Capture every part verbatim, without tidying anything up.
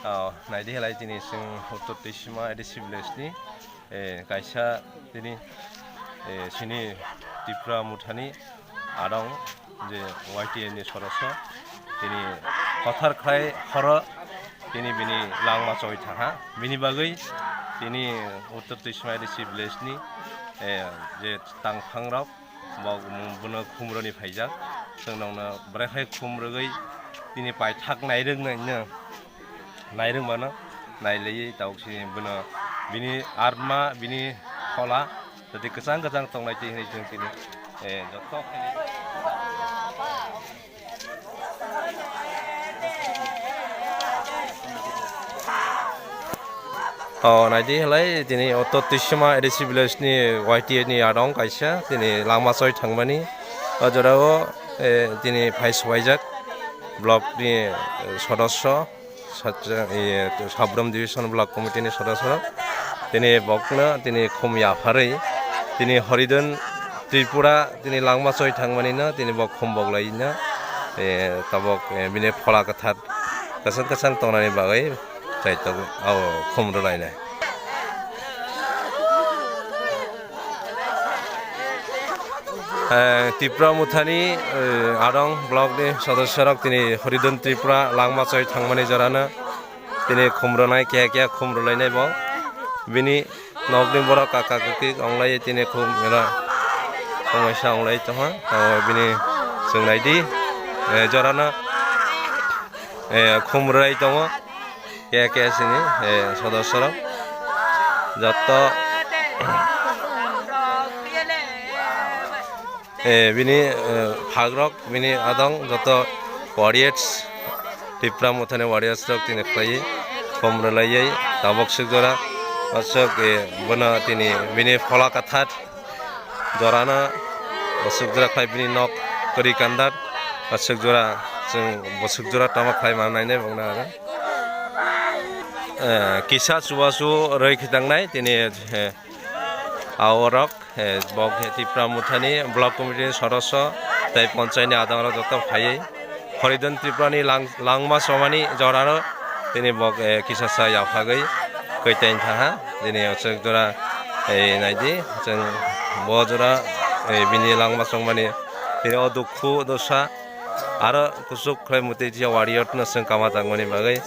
Oh, naidi halai tini chwng Uttor Tisima A D C village ni, eh, kaisa tini, eh, chini Tipra Mothani adong je Y T A ni sodosyo tini kothar khlai horo tini bini langma choi thangha. Bini bagwi tini Uttor Tisima A D C village ni, eh, je tangphang rok, bo, bono khumroni phaijak. Chwng nokno bwrwi khai khumrwgwi tini paithak nairwk naino, nairwk mano, nailaiwi tabuk sini bono bini atma, bini phola, jodi kwchang kwchang tongnai twi hinwi chwng tini, eh, joto khainai. Oh, naidi halai tini Uttor Tisima A D C village ni Y T A ni adong kaisa tini langma choi thangmani. O jorao, eh, tini phai swbaijak block ni, eh, sodosyo, Satja, eh, Sabram Division Block Committee ni sodosyo. Tini bokno tini khum yapharwi tini Horidon Tripura tini langma choi thangmani no tini bo khum boklai no, eh, tabok, eh, bini phola kwthar kwchang kwchang tongnani bagwi chai tongo, abo khum rwlainai. Eh, Tipra Mothani, eh, adong block ni sodosyo rok tini Horidon Tripura langma choi thangmani jorano tini khum rwnai, keha keha khum rwlainai bo. Bini nokni borok kaka kaki onglai tini khum ero omaisa onglai tongha. Abo bini chwng naidi, eh, jorano, eh, khum rwlai tongo. K K S ni, eh, sodosyo rok joto, eh, bini, eh, phagrok bini adong joto warriors, Tipra Mothani warriors rok tini khlaiwi khum rwlaiwi tabok swk jora aswk, eh, bono tini bini phola kwthar jorano bwswk jora khlai bini nok kwrwi kandar, aswk jora chwng bwswk jora tamo khlai ma nainai bongno aro. Eh, kisa chubachu rwi khitangnai tini, eh, aorok, eh, bok, eh, Tipra Mothani block committee ni sodosyo tei ponchai ni adongrok joto phaiwi Horidon Tripura ni lang-, langma chomani jorano tini bok, eh, kisa sa yaphagwi kaitain thaha. Tini aswk jora, eh, naidi, chwng bo jora, eh, bini langma chongmani tini o dukhu dosa aro kuchuk khlai mwtwi warrior no chwng kama tangmani bagwi.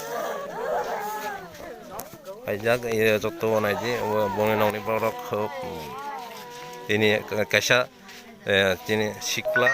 Haijak, eh, joto naidi, o bongni nokni borok kho, tini kaisa, eh, tini sikla.